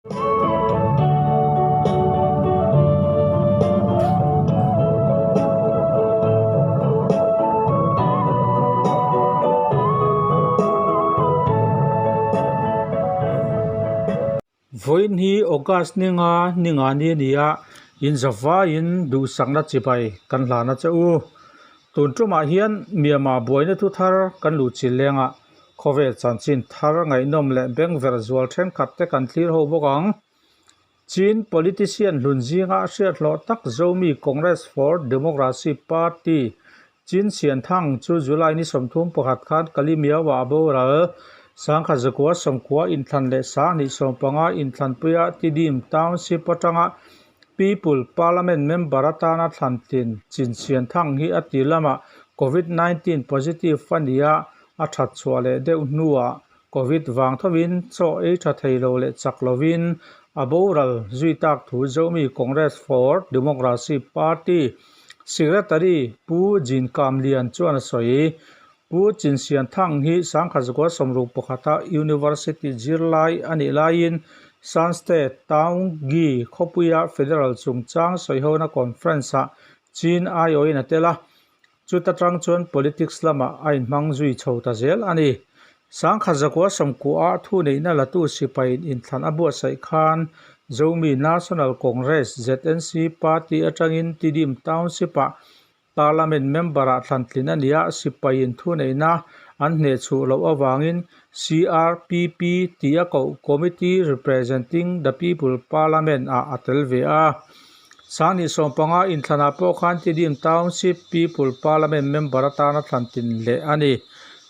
Vawiin hi August ni nga ni nga ni a ni a, in zavaiin duhsakna chibai kan hlan a che u. Tun tumah hian Myanmar buaina thu thar kan luh chilh leng a, khawvel chanchin thar ngaihnawm leh bengverh zual thenkhat te kan thlir ho bawk ang. Chin politician hlun zinga hriat hlawh tak Zomi Congress for Democracy Party Chin Sianthang chu July ni 31 khan Kalimiau-ah a boral. Sangkhat zakua sawmkua inthlan leh sanghnih sawmpanga inthlanpuia Tidim Township atanga People Parliament member atana thlantlin Chin Sianthang hi a ti lamah Covid 19 positive a ni a, a that chhuah leh deuh hnuah Covid vang thovin chaw ei tha thei lo leh chak lovin a boral zui tak thu Zomi Congress for Democracy Party Secretary Pu Jin Kam Lian chuan a sawi. Pu Chin Sian Thang hi Sangkhat Zakua sawmruk pakhata University zirlai a nih laiin Shan State Taunggyi khawpuia Federal chungchang sawihona Conference-ah Chin aiawhin a tel a, Chuta tang chuan politics lamah a inhmang zui chho ta zel a ni. Sangkhat zakua sawmkuah thuneihna latu sipaiin inthlan a buatsaih khan Zomi National Congress, ZNC, party atangin Tidim Township-ah Parliament member-ah thlantlin a ni a, sipaiin thuneihna an hnehchhuh loh avangin CRPP tih a koh Committee Representing the People Parliament-ah a tel ve a. Sanghnih sawmpanga inthlanah pawh khan Tidim Township People Parliament member atana thlan tin leh a ni.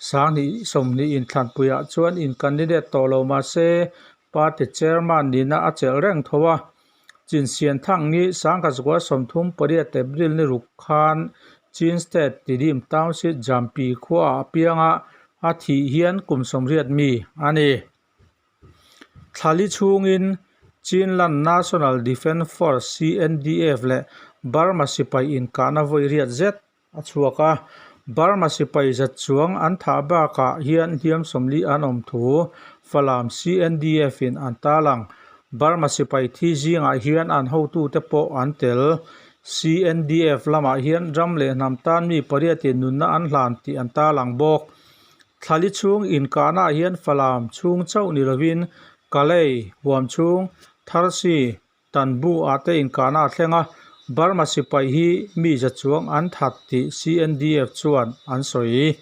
Sanghnih sawmhnih inthlanpuiah chuan in candidate tawh lo mah se party chairman nihna a chelh reng tho a. Chinsian Thang hi Sangkhat Zakua 30 pariat April ni ruk khan Chin State Tidim Township Jampi khuaah a piang a, a thih hian kum sawmriat mi a ni. Thlali chhungin Chinland National Defence Force, CNDF, leh Burma sipai inkahna vawi riat zet a chhuak a. Burma sipai zat chuang an thah bakah hian hliam sawmli an awm thu Falam CNDF in an tarlang. Burma sipai thi zingah hian an hotute pawh an tel. CNDF lamah hian ram leh hnam tan mi pariatin nunna an hlan tih an tarlang bawk. Thlali chhung inkahnaah hian Falam chhung chauh ni lovin Kalay huam chhung Tharsi Tanbu ah te inkahna a thleng a, Burma sipai hi mi za chuang an that tih CNDF chuan an sawi.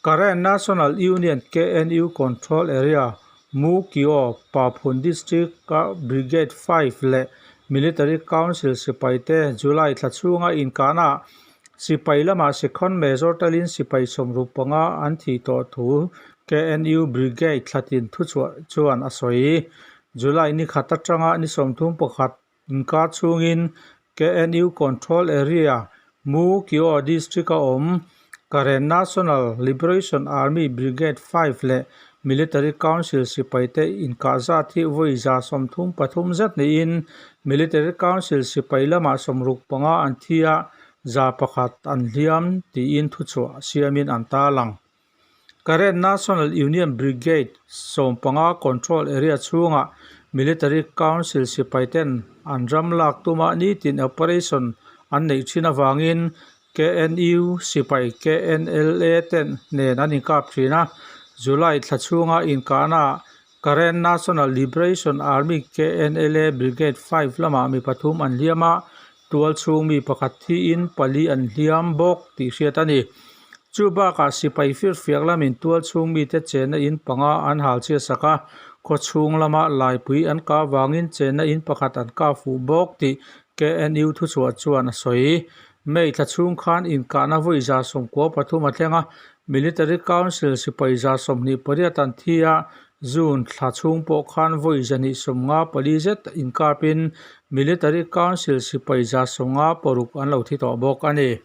Karen National Union, KNU, Control Area, Mu Kio, Paphun District-a Brigade 5 leh Military Council sipaite July thla chhunga inkahnaah Sipai lamah Sekhon Major telin sipai sawmruk panga an thih tawh thu KNU Brigade thlatin thuchhuah chuan a sawi. July ni khat atanga ni 31 inkar chhungin KNU Control Area, Mu Kio District-a awm Karen National Liberation Army Brigade 5 leh Military Council sipaite inkah zat hi vawi 33 zet niin Military Council sipai lamah 65 an thi a, 100 an hliam tiin thuchhuah siamin an tarlang. Karen National Union Brigade 15 Control Area chhungah Military Council sipaiten an ram lak tuma nitin operation an neih thin avangin KNU sipai KNLA ten nen an inkap thin a, July thla chhunga inkahnaah Karen National Liberation Army, KNLA, Brigade 5 lamah mi pathum an hliam a, tual chhung mi pakhat thiin pali an hliam bawk tih hriat a ni. Chu bakah sipai firfiak lamin tual chhung mite chenna in panga an hal chhiat sak a, khaw chhung lama laipui an kah vangin chenna in pakhat an kah fuh bawk tih KNU thuchhuah chuan a sawi. May thla chhung khan inkahna vawi 93 a thleng a, Military Council sipai 28 an thi a, June thla chhung pawh khan vawi 254 zet inkapin Military Council sipai 96 an lo thi tawh bawk a ni.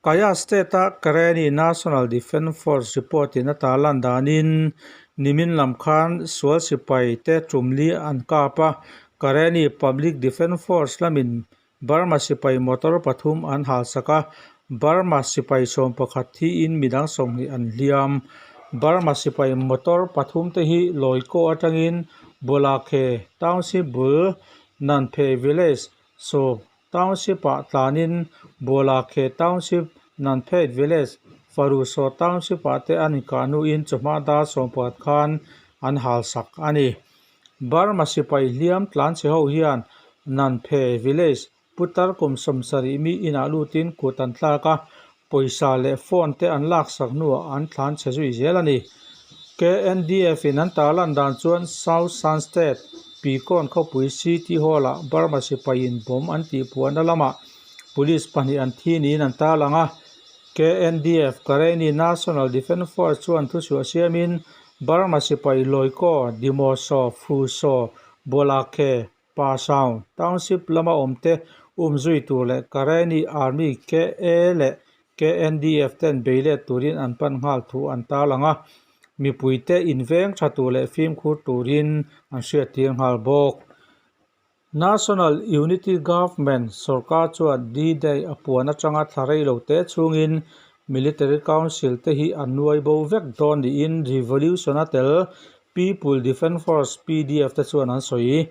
Kayah State-a Karenni National Defence Force report-in a tarlan danin nimin lam khan sual sipai te tumli an kap a, Karenni Public Defence Force lamin Burma sipai motor pathum an halsak a, Burma sipai 11 thiin midang 20 an hliam. Burma sipai motor pathum te hi Lawikaw atangin Bawlakhe Township bul Nanphe Village Saw Township-ah tlanin Bawlakhe Township Nanphet Village Farusaw Township-ah te an inkah hnuin chawhma dar 11 khan an halsak a ni. Burma sipai hliam tlanchhe ho hian Nanphe Village Putar kum 70 mi inah lutin kut an tlak a, pawisa leh phone te an laksak hnuah an thlan chhe zui zel a ni. KNDF in an tarlan dan chuan South Shan State, Pyikawn khawpui City Hall-ah Burma sipaiin bomb an tihpuahna lamah police pahnih an thi niin an tarlang a. KNDF, Karenni National Defence Force chuan thuchhuah siamin Burma sipai Loikaw, Dimoso, Phuso, Bawlakhe, Pa Sound Township lama awmte umzui tur leh Karenni Army, KA, leh KNDF ten beilet turin an pan nghal thu an tarlang a, mipuite inveng tha tur leh fimkhur turin an hriattir nghal bawk. National Unity Government sorkar chuan D-Day a puan atanga thla rei lo te chhungin Military Council te hi an nuai bo vek dawn niin Revolution a tel People Defence Force, PDF, te chuan an sawi.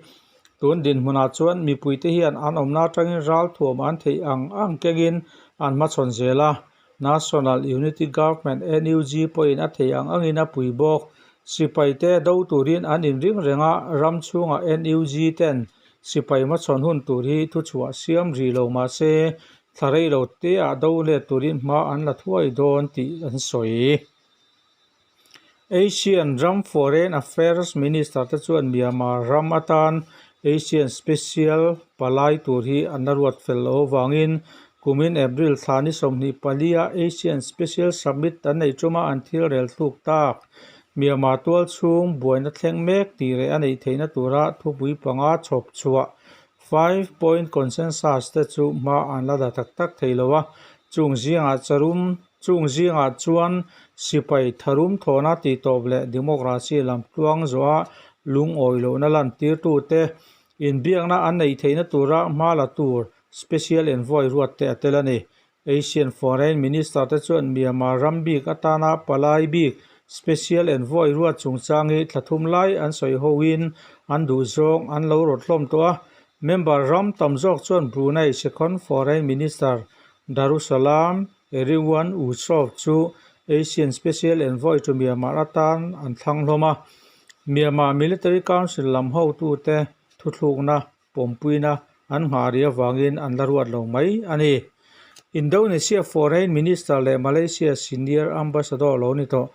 Tun dinhmunah chuan mipuite hian an awmna atangin ralthuam an theih ang ang kengin an hmachhawn zel a. National Unity Government, NUG, pawhin a theih ang angin a pui bawk. Sipaite do turin an inring reng a, ram chhungah NUG ten sipai hmachhawn hun tur hi thuchhuah siam rih lo mah se, thla rei lo teah do let turin hma an la thuai dawn tih an sawi. Asian ram Foreign Affairs Minister te chuan Myanmar ram atan Asian Special palai tur hi an la ruat fel loh avangin kumin April thla ni 24 a Asian Special Summit an neih tuma an thil rel thluk tak Myanmar tual chhung buaina thleng mek tih reh a neih theihna tura thupui panga chhawp chhuah Five Point Consensus te chu hma an la da tak tak thei lo a, chung zingah charum Chung zingah chuan sipai tharum thawhna tihtawp leh democracy lam tluang zawha lungawi lohna lantirtute inbiakna an neih theihna tura hma la tur Special Envoy ruat te a tel a ni. Asian Foreign Minister te chuan Myanmar ram bik atana palai bik Special Envoy ruat chungchang hi thla thum lai an sawi hoin an duhzawng an lo rawt hlawm tawh a. Member ram tam zawk chuan Brunei Second Foreign Minister Darussalam Erywan Yusof chu Asian Special Envoy to Myanmar atan an thlang hlawm a. Myanmar Military Council lam hotute thuthlukna pawmpuina an nghah rih avangin an la ruat lo mai a ni. Indonesia Foreign Minister leh Malaysia Senior Ambassador lo ni tawh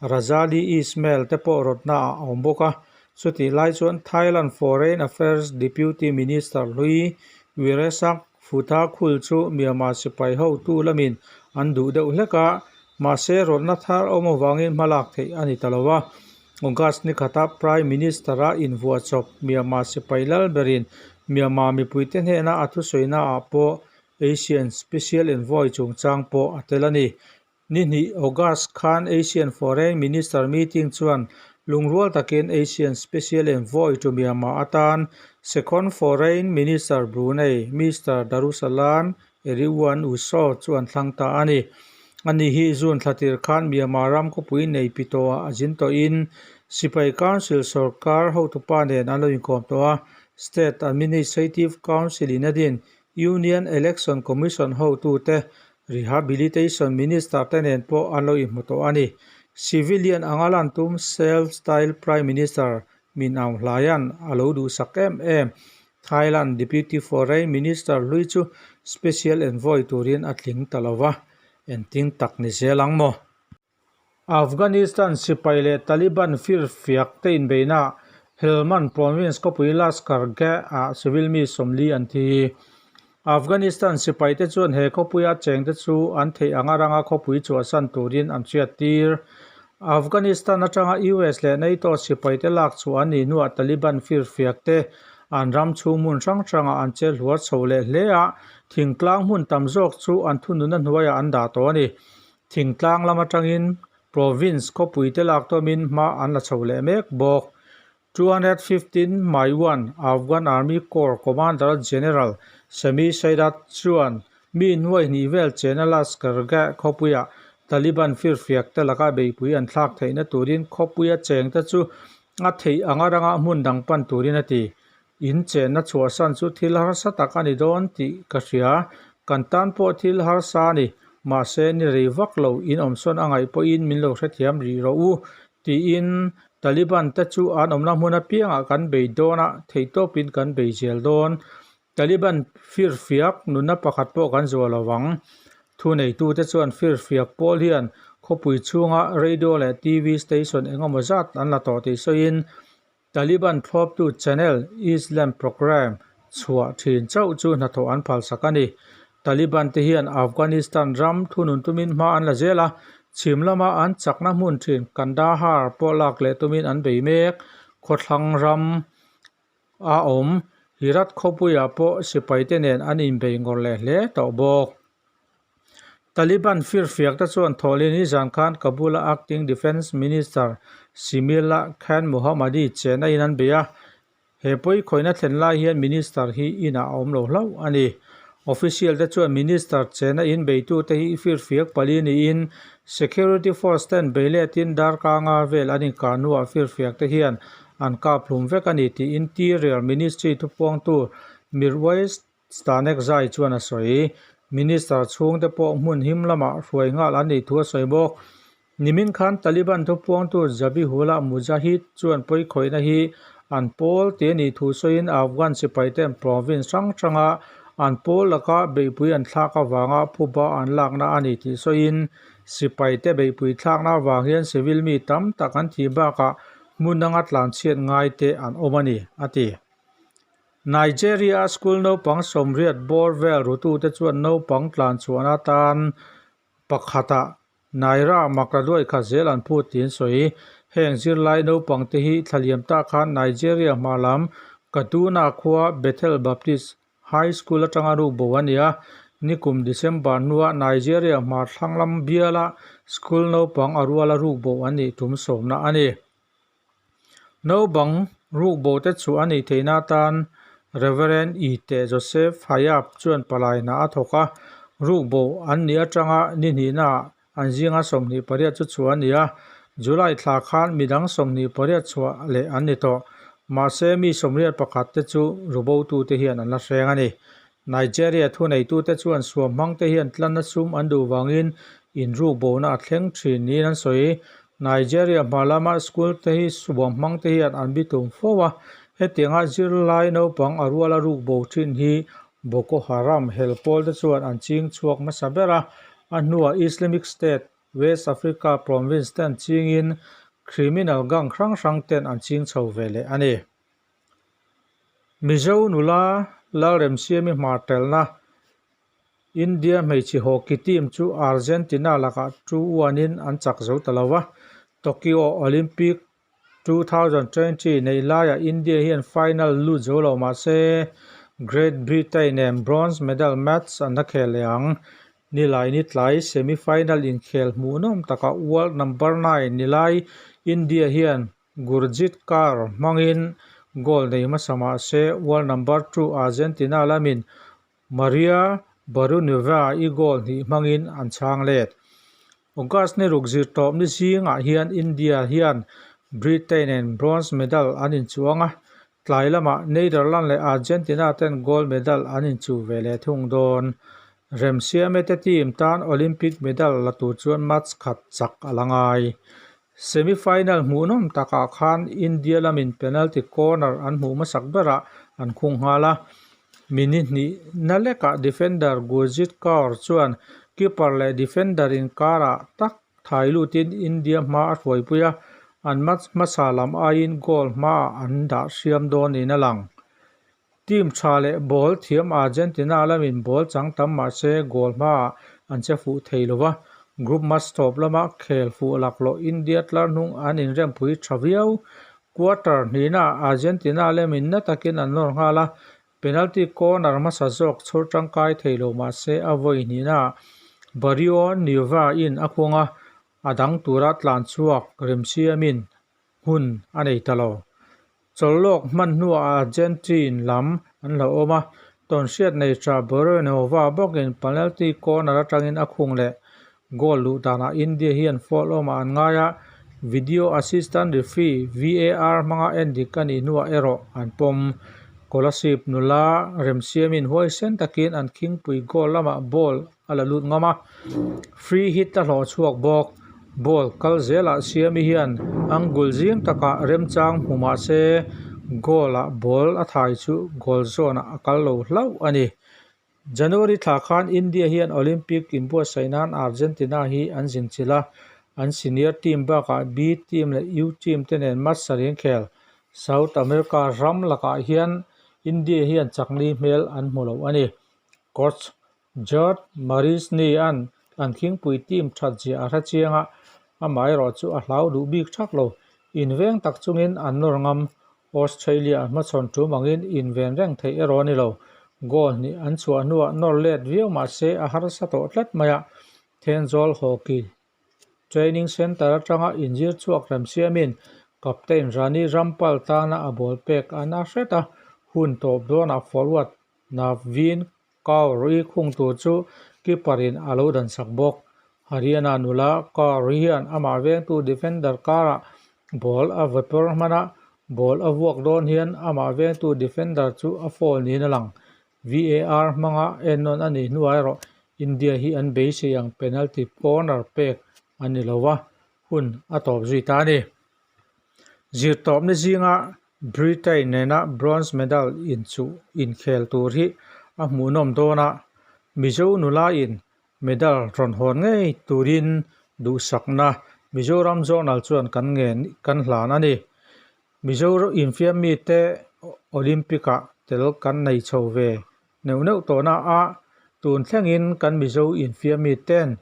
Razali Ismail te pawh rawtna ah a awm bawk a. Chutih lai chuan Thailand Foreign Affairs Deputy Minister hlui Weerasak Futhakhul chu Myanmar sipai hotu lamin an duh deuh hlek a, mahse rawtna thar awm avangin hmalak theih a ni ta lo a. August ni khata Prime Minister-a invuah chawp Myanmar sipai lal berin Myanmar mipuite hnena a thusawina ah pawh Asian Special Envoy chungchang pawh a tel a ni. Ni hnih August khan Asian Foreign Minister meeting chuan lungrual takin Asian Special Envoy to Myanmar atan Second Foreign Minister Brunei Mister Darussalam Erywan Yusof chu an thlang ta a ni. Ani hi June thla tir khan Myanmar ram khawpui nei pi tawhah a zin tawhin Sipai Council sorkar hotupa nen an lo inkawm tawh a, State Administrative Council in a din Union Election Commission hotute Rehabilitation Minister te nen pawh an lo inhmu tawh a ni. Civilian anga lan tum self-style Prime Minister Min Aung Hlaing a lo duhsak em em. Thailand Deputy Foreign Minister hlui chu Special Envoy turin a tling ta lo va, engtin tak ni zel ang maw? Afghanistan sipai leh Taliban firfiak te inbeihnaah Helmand province khawpui Lashkar Gah-ah civil mi 40 an thi. Afghanistan sipaite chuan he khawpuia chengte chu an theih anga ranga khawpui chhuahsan turin an hriattir. Afghanistan atanga US leh NATO sipaite lak chhuah an nih hnuah Taliban firfiak te an ram chhung hmun hrang hrangah an che hluar chho leh hle a, thingtlang hmun tam zawk chu an thununna hnuaiah an dah tawh a ni. Thingtlang lam atangin province khawpuite lak tawmin hma an la chho leh mek bawk. 215 Maiwan Afghan Army Corps Commander General Sami Saidat chuan mi nuai hnih vel chena Lashkar Gah khawpuiah Taliban firfiak te laka beihpui an thlak theihna turin khawpuia chengte chu A theih anga ranga hmun dang pan turin a ti. In chenna chhuahsan chu thil harsa tak a ni dawn tih ka hria. Kan tan pawh thil harsa a ni. Mahse, ni rei vak lo in awmsawn a ngaih pawhin min lo hrethiam rih rawh u, tiin Taliban te chu an awmna hmun apiangah kan bei dawn a, theihtawpin kan bei zel dawn. Taliban firfiak nunna pakhat pawh kan zuah lo vang. Thuneitute chuan firfiak pawl hian khawpui chhunga radio leh TV station engemaw zat an la tawh tih sawiin Taliban thlawptu channel Islam Program chhuah thin chauh chu hnathawh an phalsak a ni. Taliban te hian Afghanistan ram thunun tumin hma an la zel a, chhim lama an chakna hmun thin Kandahar pawh lak leh tumin an bei mek. Khawthlang ram a awm Herat khawpuiah pawh sipaite nen an inbei ngawr leh hle tawh bawk. Taliban firfiak te chuan thawhlin nizan khan Kabul-a acting defence minister Simila Khan Mohammadi chenna in an bei a, he pawi khawihna thlen lai hian minister hi inah a awm lo hlauh a ni. Official te chuan minister chenna in beitute hi firfiak pali niin security force ten bei letin darkanga vel an inkah hnuah firfiak te hian an kap hlum vek a ni tih Interior Ministry thupuangtu Mirwais Stanekzai chuan a sawi. Minister chhungte pawh hmun him lamah hruai nghal an nih thu a sawi bawk. Nimin khan Taliban thupuangtu Zabihullah Mujahid chuan pawikhawihna hi an pawl tih a nih thu sawiin Afghan sipaite'n province hrang hranga an pawl laka beihpui an thlak avanga phuba an lakna a ni tih sawiin sipaite beihpui thlakna avang hian civil mi tam tak an thih bakah hmun anga tlanchhiat ngaite an awm a ni, a ti. Nigeria-a school naupang sawmriat bawr vel rutute chuan naupang tlan chhuahna atan pakhatah Naira makla khat zel an phut tiin sawi. Heng zirlai naupangte hi thlaliam tak khan Nigeria hma lam Kaduna khua Bethel Baptist High School atanga rukbo a ni a. Nikum December hnua Nigeria hma thlang lam biala school naupang a ruala rukbo an nih tum sawmna a ni. Naupang rukbo te chhuah a nih theihna atan Reverend Ite Joseph Hayab chuan palai hna a thawk a, rukbo an nih atanga ni hnihnaah an zinga 28 chu chhuah a ni a, July thla khan midang 28 chhuah leh an ni tawh. Mahse mi 81 te chu rubotute hian an la hreng a ni. Nigeria thuneitute chuan suam hmangte hian tlanna sum an duh vangin inrukbohna a thleng thin niin an sawi. Nigeria hma lama school te hi suam hmangte hian an bitum fo a, hetianga zirlai naupang a ruala rukbo thin hi Boko Haram hel pawl te chuan an ching chhuak hmasa ber a, a hnuah Islamic State, West Africa province ten chingin criminal gang hrang hrang ten an ching chho ve leh a ni. Mizo nula Lalremsiami hmartelna India hmeichhe hockey team chu Argentina lakah 2-1 in an chak zo ta lo a. Tokyo Olympic 2020 neih laiah India hian final lut zo lo mah se Great Britain nen bronze medal match an la khel leh ang. Nilai ni tlai semi-final inkhel hmuhnawm takah world number nine nilai India hian Gurjit Kaur hmangin goal nei hmasa mah se world number two Argentina lamin Maria Barunova-i goal hnih hmangin an chhang let. August ni ruk zir tawp ni zingah hian India hian Britain nen bronze medal an inchuang a, tlai lamah Netherlands leh Argentina ten gold medal an inchuh ve leh thung dawn. Remsiame te team tan Olympic medal la tur chuan match khat chak a la ngai. Semi-final hmuhnawm takah khan India lamin penalty corner an hmuh hmasak berah an khung nghal a. Minute hnihna lekah defender Gurjit Kaur chuan keeper leh defender inkarah tak thai lutin India hma a hruaipui a, an match hmasa lam aiin goal hmaah an dah hriam dawn niin a lang. Team tha leh ball thiam Argentina lamin ball chang tam mah se goal hmaah an che fuh thei lo va, group match tawp lama khel fuh laklawh India tlar hnung an inrempui tha viau. Quarter hnihnaah Argentina lamin na takin an nawr nghal a, penalty corner hmasa zawk chhawr tangkai thei lo mah se a vawi hnihnaah Barrio Nueva-in a khung a, a dang tura tlan chhuak remsiamin hun a nei ta lo. Chawlhlawk hman hnuah Argentine lam an lo awm a, tawnhriat nei tha Borenova bawkin penalty corner atangin a khung leh. Goal luh danah India hian foul awmah an ngai a, Video Assistant Referee, VAR, hmanga endik a nih hnuah erawh an pawm. Kolasib nula remsiamin huaisen takin an khingpui goal lamah ball a la lut ngam a, free hit a hlawh chhuak bawk. Ball kal zelah Siami hian angle zing takah remchang hmu mah se goal-ah ball a thai chu goal zawnah a kal lo hlauh a ni. January thla khan India hian Olympic inbuatsaih nan Argentina hi an zin chilh a, an senior team bakah B team leh U team te nen match sarih an khel. South America ram lakah hian India hian chakni hmel an hmu lo a ni. Coach Gerd Marizny-a'n an khingpui team that zia a hre chiang a, amaherawh chu a hlau duh bik thak lo. Inveng tak chungin an nawr ngam. Australia an hmachhawn tum angin inven reng theih erawh a ni lo. Goal hnih an chhuah hnuah nawr let viau mah se a harsa tawh tlat mai a, Thenzawl Hockey Training Centre atanga inzir chhuak remsiamin Captain Rani Rampal tana a ball pek a na hret a, hun tawp dawnah forward Naveen Kaur i khung tur chu keeper in a lo dan sak bawk. Haryana nula Kaur hian amah vengtu defender karah ball a vapor hman a, ball a vuak dawn hian amah vengtu defender chu a foul niin a lang. VAR hmanga ennawn a nih hnuah erawh India hi an beisei ang penalty corner pek a ni lo a, hun a tawp zui ta a ni. Zirtawpna zinga Britain nena bronze medal inchuh inkhel tur hi a hmuhnawm dawn a, Mizo nulain medal rawn hawn ngei turin duhsakna Mizoram Zonal chuan kan ngen kan hlan a ni. Mizo infiam mite Olympic-ah tel kan nei chho ve neuh neuh tawhna a, tun thlengin kan Mizo infiam miten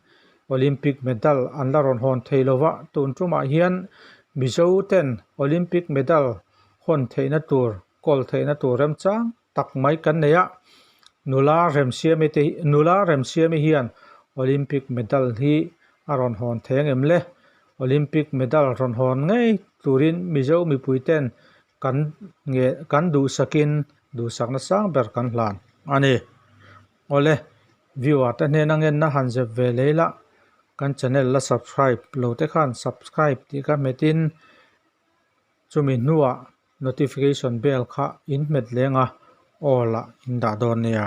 Olympic medal an la rawn hawn thei lo va, tun tumah hian Mizo ten Olympic medal hawn theihna tur, kawl theihna tur remchang tak mai kan nei a, nula Remsiami te nula Remsiami hian Olympic medal hi a rawn hawn thei ang em le? Olympic medal rawn hawn ngei turin Mizo mipui ten kan nge kan duhsakin duhsakna sang ber kan hlan a ni. Awle, viewer te hnena ngenna han zep ve lei la, kan channel la subscribe lo te khan subscribe tih kha hmetin chumi hnuah notification bell kha in hmet leng a, all ah in dah dawn nia.